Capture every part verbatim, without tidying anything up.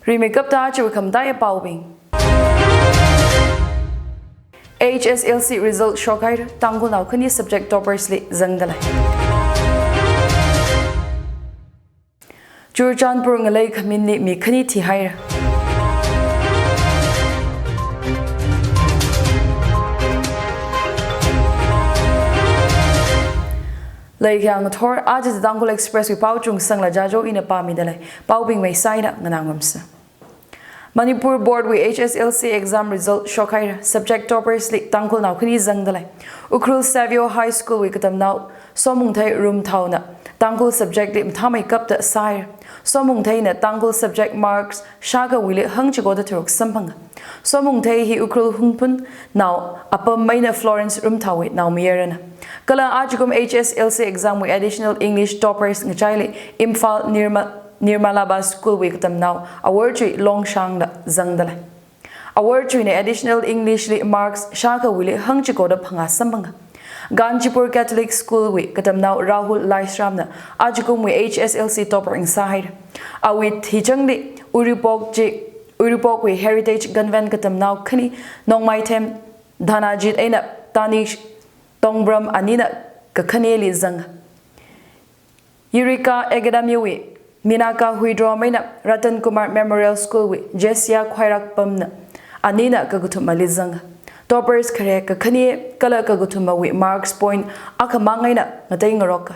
Rimeikapta chiwui khamataiya paobing. H S L C result shokhaira, Tangkhulnao khani subject toppers li zangdalei. Churachandpur ngalei khaminli mi khani thihaira. Leikhayang ngathor, aja Tangkhul Express wui pao chungsangla Jajo ina pāmidalei. Paobing meisaina nganāngarumsa. Manipur Board wui H S L C exam result shokhaira, subject toppers li Tangkhulnao khani zangdalei. Ukhrul Savio High School wui katamnao Somungthei Rumthaona Tangkhul subject li mathāmeikapta sāhaira. Somungtheina Tangkhul subject marks shākhawuili hangchikoda tharuk samphanga. Somungthei hi Ukhrul Hungpunnao apam eina Florence Rumthaowui naomayarana. Kala ajakum H S L C exam wui additional English toppers ngachaili Imphal Nirma-, Nirmala Ba School wui katamnao Aworchui Longshangla zangdalei. Aworchuina additional English li marks shākhawuili hangchikoda phangā samphanga. Kanchipur Catholic School wui katamnao Rahul Laishramna ajakumwui H S L C topper ngasāhaira. Awui thichangli Uripok chi, Uripokwui Heritage Convent katamnao khani Nongmaithem Dhanajit eina Tanish Tongbram anina kakhaneli zanga. Eureka Academy wui Minaka Huidrom eina Ratan Kumar Memorial School wui Jessia Khwairakpamna anina kakathumali zanga. Toppers khare kakhane kala kakathumawui marks point akhamang eina ngateingaroka.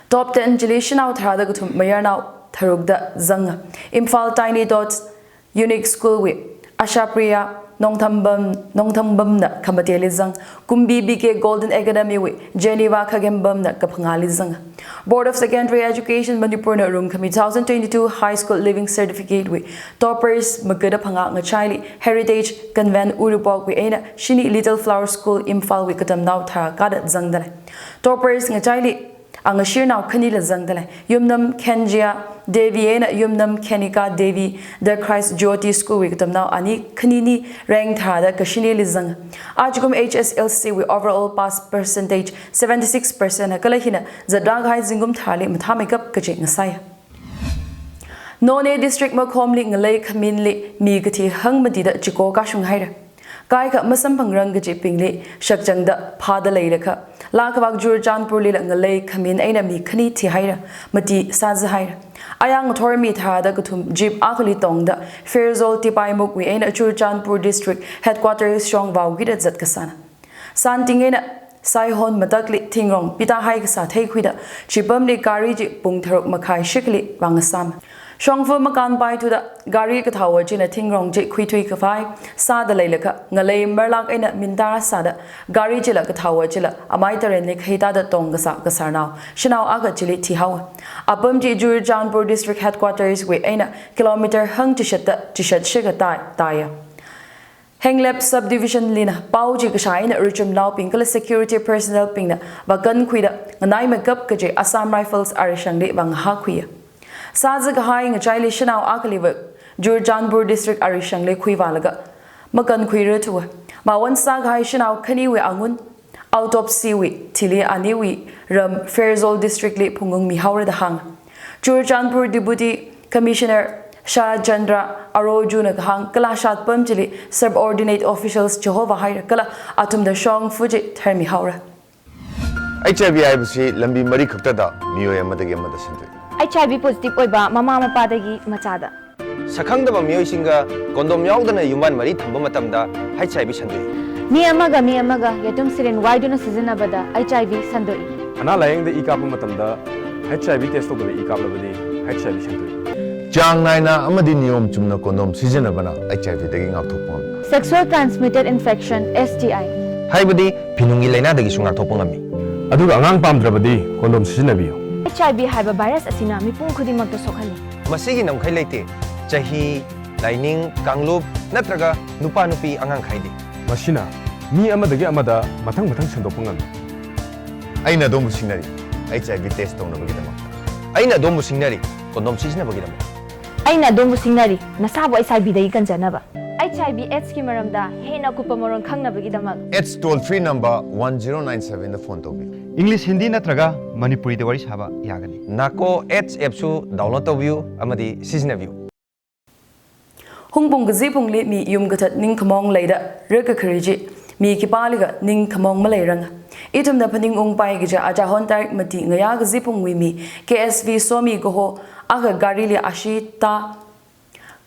Top ten chili shanao tharāda kathum mayarnao tharukda zanga. Imphal Tiny Tots Unique School wui Ashapriya Nongthambam, Nongthambamna khamateli zanga. Kumbi B K Golden Academy wui Geneva Khagembamna kaphangāli zanga. Board of Secondary Education Manipurna rumkhami two thousand twenty-two High School Leaving Certificate wui toppers magada phangā ngachaili Heritage Convent Uripokwui eina shini Little Flower School Imphal wui katamnao tharā kada zangdalei. Toppers ngachaili angashirnao khanila zangdalei. Yumnam Khenjia Devi eina Yumnam Khenika Devi The Christ Jyoti School wui katamnao ani khanini rank tharāda kashinili zanga. Ajakum H S L C wui overall pass percentage seventy-six percent na kala hina zatrākahai zingkum tharāli mathāmeikap kaji ngasāya. Noney District makhomli ngalei khaminli mi kathi hangmatida chiko kashunghaira. Kaikha masamphangrang kajibingli shakchangda phāda leilakha, laa khavak Churachandpurlila ngalei khamin eina mi khani thihaira, mati sāzahaira. Ayang ngathor mi tharāda kathum jeep akhali tongda Pherzawl Tipaimukwui eina Churachandpur District Headquarters shong vaokida zatkasāna. Santing eina Saihon matakli thingrong pitāhai kasā theikhuida, chipamli gari chi pung tharuk makhai shikhali vāngasāma. Shongfa makānpaithuda gari kathaowa china thingrong chi khuithui khavai sāda leilakha, ngalei marlak eina mintar sāda gari chila kathaowa chila amai tarenli khaitāda tongkasā kasarnao shanao akha chili thihaowa. Apam chi Churachandpur District Headquarters wui eina kilometer hangchishatta chishat shikha tai, taiya. Henglep Subdivision lina pao chi kashā eina ruchumnaobing kala security personnel bingna vākankhuida nganaimeikap kaji Assam Rifles arishangli vāngahākhuiya. Sāzakahai ngachaili shanao akhaliva Churachandpur District arishangli khuivālaga makankhuirarthuwa. Mawon sākahai shanao khaniwui angun autopsy wui thili aniwui ram Pherzawl District li phungungmihaora da hānga. Churachandpur Deputy Commissioner Sharat Chandra Arojuna kahāng, kala shatpam chili subordinate officials chihova haira kala athumna shongfa chi tharmihaora. H I V ꯍꯥꯏꯕꯁꯤ ꯂꯝꯕꯤ ꯃꯔꯤ ꯈꯛꯇꯗ ꯃꯤꯑꯣꯏ ꯑꯃꯗꯒꯤ ꯑꯃꯗ ꯁꯟꯗꯣꯛꯏ꯫ H I V positive ꯑꯣꯏꯕ ꯃꯃꯥ ꯃꯄꯥꯗꯒꯤ ꯃꯆꯥꯗ꯫ ꯁꯛꯈꯪꯗꯕ ꯃꯤꯑꯣꯏꯁꯤꯡꯒ condom ꯌꯥꯎꯗꯅ ꯌꯨꯝꯕꯥꯟ ꯃꯔꯤ ꯊꯝꯕ ꯃꯇꯝꯗ H I V ꯁꯟꯗꯣꯛꯏ꯫ ꯃꯤ ꯑꯃꯒ ꯃꯤ ꯑꯃꯒ ꯌꯦꯇꯨꯝ syringe ꯋꯥꯏꯗꯨꯅ ꯁꯤꯖꯤꯟꯅꯕꯗ H I V ꯁꯟꯗꯣꯛꯏ꯫ ꯑꯅꯥ ꯂꯥꯌꯦꯡꯗ ꯏ ꯀꯥꯞꯄ ꯃꯇꯝꯗ H I V test ꯇꯧꯗꯕ ꯏ ꯀꯥꯞꯂꯕꯗꯤ H I V ꯁꯟꯗꯣꯛꯏ꯫ ꯆꯥꯡ ꯅꯥꯏꯅ ꯑꯃꯗꯤ ꯅꯤꯌꯣꯝ ꯆꯨꯝꯅ condom ꯁꯤꯖꯤꯟꯅꯕꯅ H I V ꯗꯒꯤ ꯉꯥꯛꯊꯣꯛꯄ ꯉꯝꯃꯤ꯫ Sexual transmitted infection, S T I, ꯍꯥꯏꯕꯗꯤ ꯐꯤꯅꯨꯡꯒꯤ ꯂꯥꯏꯅꯥꯗꯒꯤꯁꯨ ꯉꯥꯛꯊꯣꯛꯄ ꯉꯝꯃꯤ꯫ ꯑꯗꯨꯒ ꯑꯉꯥꯡ ꯄꯥꯝꯗ꯭ꯔꯕꯗꯤ condom ꯁꯤꯖꯤꯟꯅꯕꯤꯌꯨ꯫ H I V ꯍꯥꯏꯕ virus ꯑꯁꯤꯅ ꯃꯤꯄꯨꯝ ꯈꯨꯗꯤꯡꯃꯛꯇ ꯁꯣꯛꯍꯜꯂꯤ꯫ ꯃꯁꯤꯒꯤ ꯉꯝꯈꯩ ꯂꯩꯇꯦ꯫ ꯆꯍꯤ, ꯂꯥꯏꯅꯤꯡ, ꯀꯥꯡꯂꯨꯞ ꯅꯠꯇ꯭ꯔꯒ ꯅꯨꯄꯥ ꯅꯨꯄꯤ ꯑꯉꯥꯡ ꯈꯥꯏꯗꯦ꯫ ꯃꯁꯤꯅ ꯃꯤ ꯑꯃꯗꯒꯤ ꯑꯃꯗ ꯃꯊꯪ ꯃꯊꯪ ꯁꯟꯗꯣꯛꯄ ꯉꯝꯃꯤ꯫ ꯑꯩꯅ ꯑꯗꯣꯝꯕꯨ ꯁꯤꯡꯅꯔꯤ, H I V test ꯇꯧꯅꯕꯒꯤꯗꯃꯛ꯫ ꯑꯩꯅ ꯑꯗꯣꯝꯕꯨ ꯁꯤꯡꯅꯔꯤ, condom ꯁꯤꯖꯤꯟꯅꯕꯒꯤꯗꯃꯛ꯫ ꯑꯩꯅ ꯑꯗꯣꯝꯕꯨ ꯁꯤꯡꯅꯔꯤ, ꯅꯁꯥꯕꯨ H I V ꯗꯒꯤ ꯀꯟꯖꯅꯕ꯫ H I V AIDS ꯀꯤ ꯃꯔꯝꯗ ꯍꯦꯟꯅ ꯑꯀꯨꯞꯄ ꯃꯔꯣꯜ ꯈꯪꯅꯕꯒꯤꯗꯃꯛ AIDS toll free number one zero nine seven ꯗ phone ꯇꯧꯕꯤꯌꯨ꯫ English, Hindi ꯅꯠꯇ꯭ꯔꯒ ꯃꯅꯤꯄꯨꯔꯤꯗ ꯋꯥꯔꯤ ꯁꯥꯕ ꯌꯥꯒꯅꯤ꯫ NACO Edge app ꯁꯨ download ꯇꯧꯕꯤꯌꯨ ꯑꯃꯗꯤ ꯁꯤꯖꯤꯟꯅꯕꯤꯌꯨ꯫ Hungpung kazipungli mi yumkathat ningkhamong leida rikakhariji mi khipālikha ningkhamong maleiranga. Ithumna phaningungpai kaja achahon tarik mati ngayā kazipungwui mi K S V Somi kaho akha garili ashee tā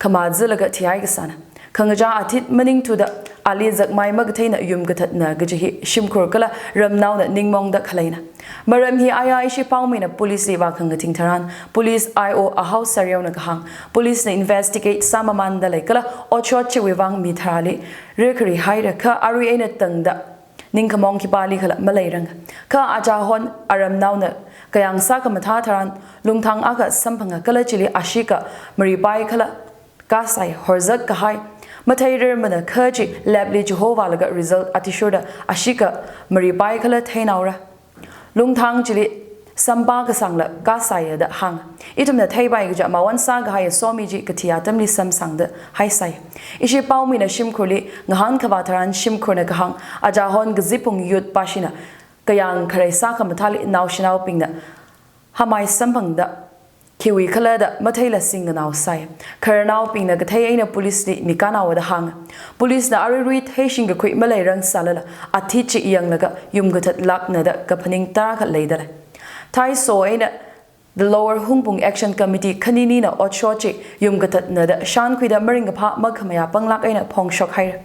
khamā zilaga thihai kasāna. Khangachā athit maningthuda ali zakmai makatheina yumkathatna kaji hi shimkhur kala ramnaona ningmongda khaleina. Maram hi ayā ishi paomina police li vākhangathing tharan, police I O Ahao Sareona kahāng, police na investigate sāmamānda lei kala otshot chiwui vang mi tharāli rikhari haira kha arui eina tangda ningkhamong khipālikhala maleiranga. Kha achahon aramnaona kayāng sākhamathā tharan lungthang akha samphanga kala chili ashee kha maripai khala kasai horzak kahai matheirirmana kha chi lab li chihovālaga result athishurda ashee kha maripai khala theinaora. Lungthang chili sampā kasangla kasaiya da hāng. Ithumna theipai kaja mawon sākahai Somi chi kathi atamli samsangda haisai. Ishi paomina shimkhurli ngahānkhavā tharan shimkhurna kahāng achahon kazipung youth pashina kayāng kharei sākhamathāli naoshinaobingna hamai samphangda khiwui khala da matheila singkhanao sai. Khararnaobingna kathei eina police li mikānao da hāng. Police na aruirui theishing kakhui maleirang sālala athit chi yanglaga yumkathat lakna da kaphaning tarākha leida lei. Thaiso eina The Lower Hungpung Action Committee khaninina otshot chi yumkathatna da shānkhuida maringkaphā makhamayā panglāk eina phongshok haira.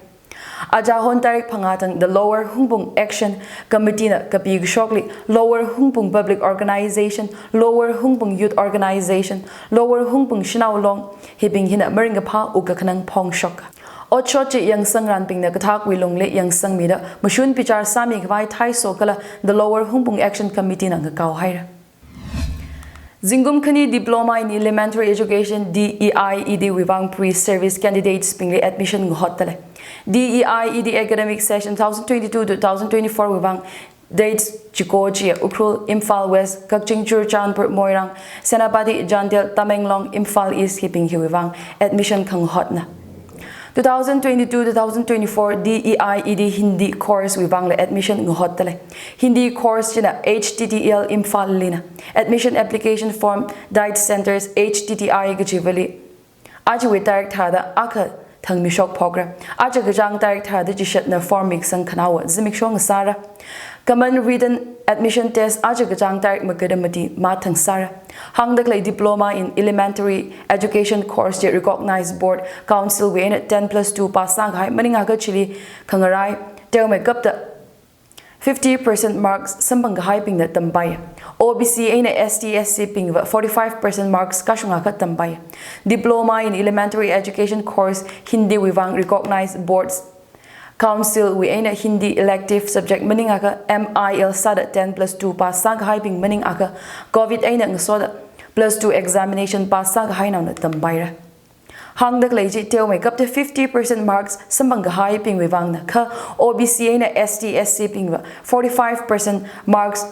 Achahon tarik phangā thang The Lower Hungpung Action Committee na kapi kashokli Lower Hungpung Public Organization, Lower Hungpung Youth Organization, Lower Hungpung Shanao Long hibing hina maringkaphā wukkhanang phongshok. Otshot chi yangsangranbingna kathākwui lungli yangsangmida mashun bichar sāmikhavai Thaiso kala The Lower Hungpung Action Committee na ngakao haira. Zingkum khani Diploma in Elementary Education, D E I E D wui vang pre-service candidates bingli admission ngahotda lei. D E I E D academic session two thousand twenty-two to two thousand twenty-four wui vang dates chiko chiya Ukhrul, Imphal West, Kakching, Churachandpur, Moirang, Senapati, Chandel, Tamenglong, Imphal East hibing hiwui vang admission khangahotna. Two thousand twenty-two two thousand twenty-four D E I E D Hindi course wui vangla admission ngahotda lei. Hindi course china H T T L Imphal lina. Admission application form Diet Centres H T T I kajivali achiwui tarik tharāda akha thang mishok phokra. Aja kachāng tarik tharāda chishatna form mikasang khanaowa zimiksho ngasāra. Common written admission test aja kachāng tarik maga da mati mā thang sāra. Hāngda khalei Diploma in Elementary Education course chi recognized board council wui eina ten plus two pass sākahai maningakha chili khangarai teomeikapta fifty percent marks samphangkahaibingna tampai. O B C eina S T S C bingva forty-five percent marks kashungakha tampai. Diploma in Elementary Education course Hindi wui vang recognized boards council wui eina Hindi elective subject maningakha M I L sāda ten plus two pass sākahaibing maningakha Covid eina ngasoda plus two examination pass sākahainaona tampaira. Hāngda khalei chi teomeikapta fifty percent marks samphangkahaibingwui vangna kha O B C eina S T S C bingva forty-five percent marks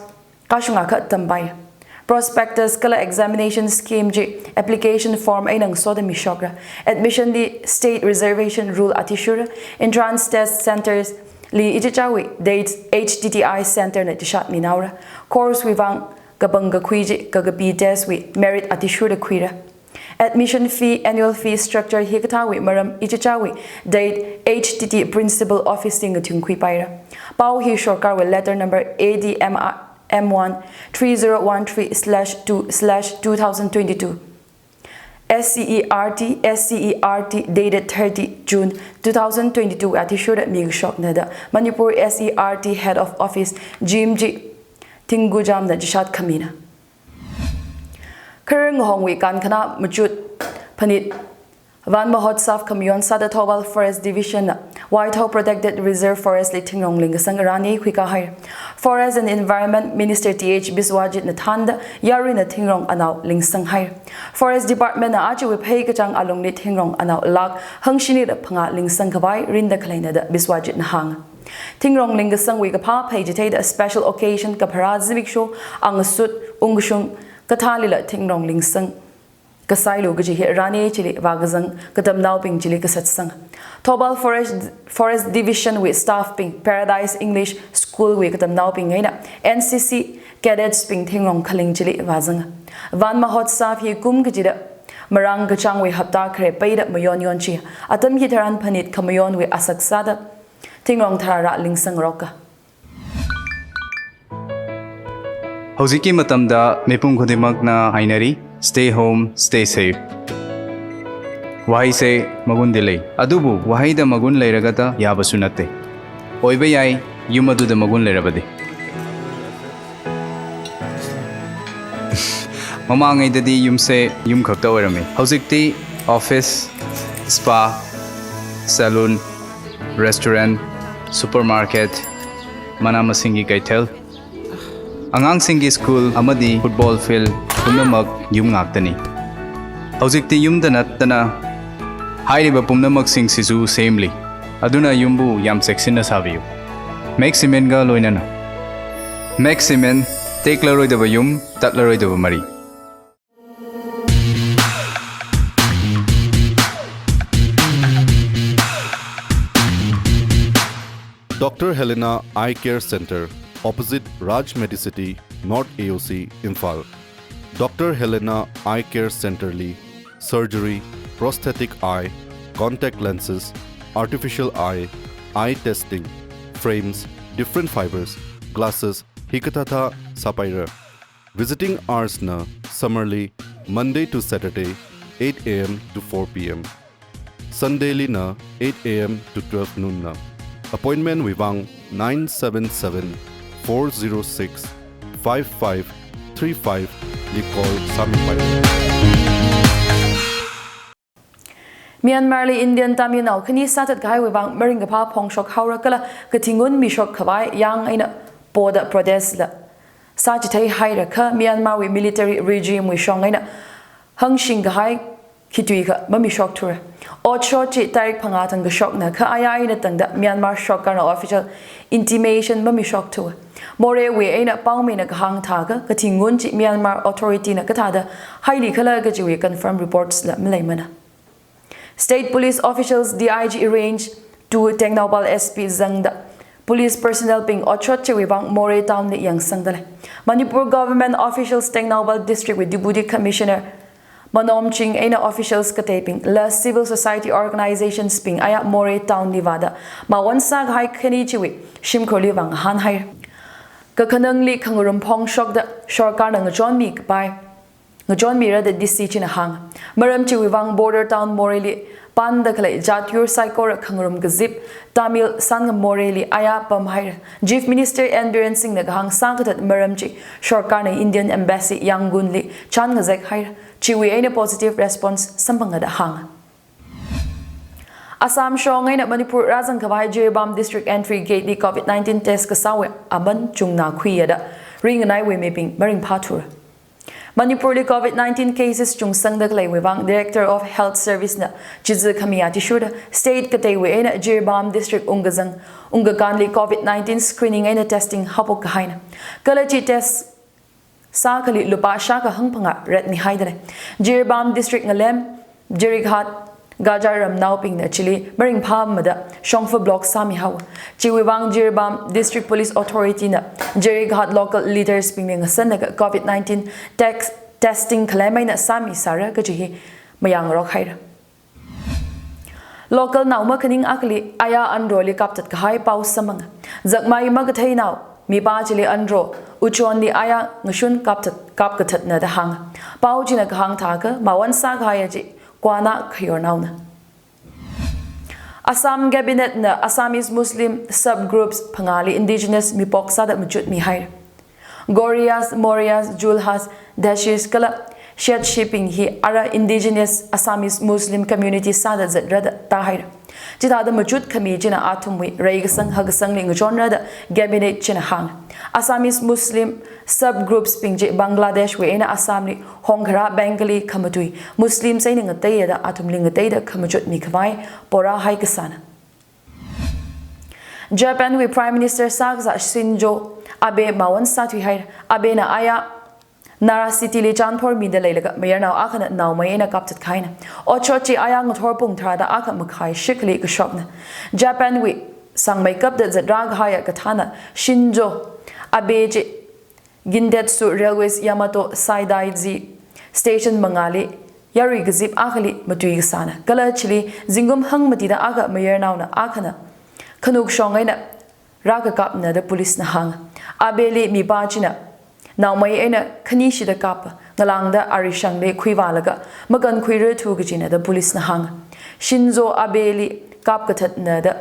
kashungakha tampai. Prospectus kala examination scheme chi application form eina ngasoda mishokra. Admission li state reservation rule athishurra. Entrance test centres li ichichāwui dates H T T I centre na chishatminaora. Course wui vang kapangkakhui chi kakapi test wui merit athishurda khuira. Admission fee, annual fee structure hikathāwui maram ichichāwui date H T T principal office li ngathingkhuipaira. Pao hi sorkarwui letter number A D M M one three zero one three slash two slash two thousand twenty-two. S C E R T, S C E R T dated thirty June two thousand twenty-two athishurda mikashokna da Manipur S C E R T Head of Office Jim G Thingujamna chishat khamina. Kharar ngahongwui kankhana machut phanit Van Mahotsav khamayon sāda Thoubal Forest Division na Waithao Protected Reserve Forest li thingrong lingkasang rani khuikahai. Forest and Environment Minister T H Biswajit na thānda yaruina thingrong anao lingsanghai. Forest Department na achiwui phei kachāng alungli thingrong anao lakh hangshini da phangā lingsangkhavai rinda khaleina da Biswajit na hāng. Thingrong lingkasangwui kaphā phei chitheida special occasion kapharā zimiksho, angasut, ungkashung kathālila thingrong lingsang kasailu kaji hi rani chili vākazang katamnaobing chili kasatsang. Thoubal Forest, Forest Division wui staff bing Paradise English School School wui katamnaobing eina N C C cadets bing thingrong khaling chili vāzanga. Van Mahotsav hi kum kachida marāng kachāngwui hapta khare peida mayon yonchi, atam hitharan phanit khamayonwui asak sāda thingrong tharā lingsang roka. Hꯧjikki matamda mipum khudingmakna hainari, "Stay home, stay safe." Wahaise magundi lei. Adubu wahaida magun leiragada yabasu natte. Oiba yai, yum aduda magun leirabadi. Mamangaidadi yumse yum khakta oirame. Hojikti office, spa, salon, restaurant, supermarket, mana masinggi kaithel, angangsinggi school amadi football field pumnamak yum ngaktani. Hojikti yumda nattana hairiba pumnamaksing sisu semli. Aduna yumbu yam cheksinna sabiyu. Maximin ga loinana. Maximin, teklaroidaba yum, tatlaroidaba mari. Doctor Helena Eye Care Center, opposite Raj Medicity, North A O C, Imphal. Doctor Helena Eye Care Center li surgery, prosthetic eye, contact lenses, artificial eye, eye testing, frames, different fibers, glasses, hikathāthā sāpaira. Visiting hours na summer li Monday to Saturday, eight A M to four P M. Sunday li na eight A M to twelve noon na. Appointment wui vang nine seven seven, four zero six, five five three five li call sāmipai. Myanmar li Indian Tamilnao khani sāthat kahaiwui vang maringkaphā phongshok haora kala kathi ngun mishok khavai yang eina poda protest la sāchithei haira kha Myanmar wui military regime wui shong eina hangshing kahai khitui kha mamishok thura. Otshot chi tarik phangā thang kashokna kha aya eina tangda Myanmar sorkarna official intimation mamishok thura. Moreh wui eina paomina kahāng thākha kathi ngun chi Myanmar authority na kathāda haili khala kajiwui confirm reports la maleimana. State Police officials D I G range two Tengnoupal S P zangda police personnel bing otshot chiwui vang Moreh town li yangsangda lei. Manipur government officials Tengnoupal district wui Deputy Commissioner Manomching eina officials kateibing la civil society organizations bing aya Moreh town li vāda mawon sākahai khani chiwui shimkhurli vang hānhai. Kakhanangli khangarum phongshokda sorkarna ngachonmi kapai ngachonmira da D C china hāng. Maram chiwui vang border town Moreh li panda khalei jat yur saikora khangarum kazip Tamil Sangam Moreh li aya pamhaira. Chief Minister N Biren Singh na kahāng sākathat maram chi sorkarna Indian Embassy Yangon li chān ngazek haira. Chiwui eina positive response samphanga da hāng. Assam shong eina Manipur rāzang khavai Jiribam District Entry Gate li COVID nineteen test kasāwui aman chungnā khuiya da ringanaiwui mibing maringphā thura. Manipur li COVID nineteen cases chungsangda khaleiwui vang Director of Health Service na chizi khami athishurda state kateiwui eina Jiribam District ungkazang ungkakānli COVID nineteen screening eina testing haophok kahaina. Kala chi test sākhali lupā shākha hangphangā ratmihaida lei. Jiribam District ngalem, Jirighat, Gajar ramnaobingna chili maringphāmada shongfa block sāmihao. Chiwui vang Jiribam District Police Authority na Jirighat local leaders bingli ngasannaka COVID nineteen tax testing khalem eina sāmisāra kaji hi mayāngarok haira. Local nao makhaning akhali aya anroli kapthat kahai pao samphanga. Zakmai makatheinao mipā chili anro uchonli aya ngashun kapthat kapkathatna da hāng. Pao china kahāng thākha mawon sākahaiya chi kwana khayornaona. Assam Cabinet na Assamese Muslim subgroups phangāli indigenous mipok sāda machutmihaira. Gorias, Morias, Julhas, Dashis kala Shetshibing hi ara indigenous Assamese Muslim community sāda zatra da tāhaira. Chithāda machut khami china athumwui reikasang hakasangli ngachonra da Cabinet china hāng. Assamese Muslim subgroups bing chi Bangladesh wui eina Assam li hongkharā Bengali khamatui Muslims eina ngateiya da athumli ngateida khamachutmi khavai porāhai kasāna. Japan wui Prime Minister sākazā Shinzo Abe mawon sāthuihaira. Abe na aya Nara City li chānphormida leilaga mayarnao akhana naomei eina kapthat kahaina. Otshot chi aya ngathor pung tharāda akha makhai shikhali kashokna. Japan wui sangmeikapda zatrā kahaiya kathāna Shinzo Abe chi Gintetsu Railways Yamato Saidaiji Station mangāli yarui kazip akhali matui kasāna. Kala chili zingkum hangmatida akha mayarnaona akhana khanukshong eina rākakapna da police na hānga. Abeli mipā china naomei eina khanishida kapa, ngalāngda arishangli khuivālaga makankhuirarthu kajina da police na hānga. Shinzo Abeli kapkathatna da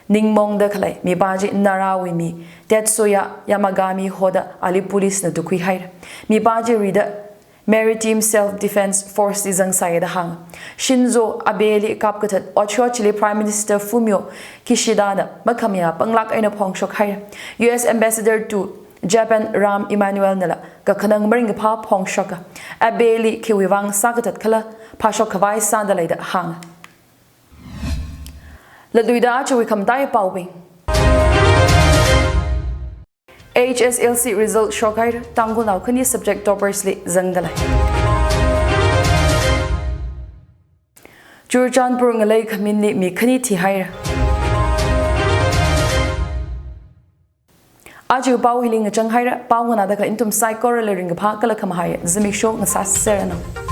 ningmaongda khalei mipā chi Narāwui mi Tetsuya Yamagami hoda ali police na tukhuihaira. Mipā chi rida Maritime Self Defense Force li zangsai da hānga. Shinzo Abeli kapkathat otshot chili Prime Minister Fumio Kishida na makhamayā panglāk eina phongshokhaira. U S Ambassador to Japan Rahm Emanuel nala kakhanang maringkaphā phongshoka. Abeli khiwuivang sākathat khala phāshok khavai sāda lei da hānga. Latluida ajawui khamataiya paobing. H S L C result shokhaira, Tangkhulnao khani subject toppers li zangda lei. Churachandpur ngalei khaminli mi khani thihaira. Aja pao hili ngachang haira, pao nganāda khalei nathum saikorali ringkaphā kala khamahai zimiksho ngasāserranu.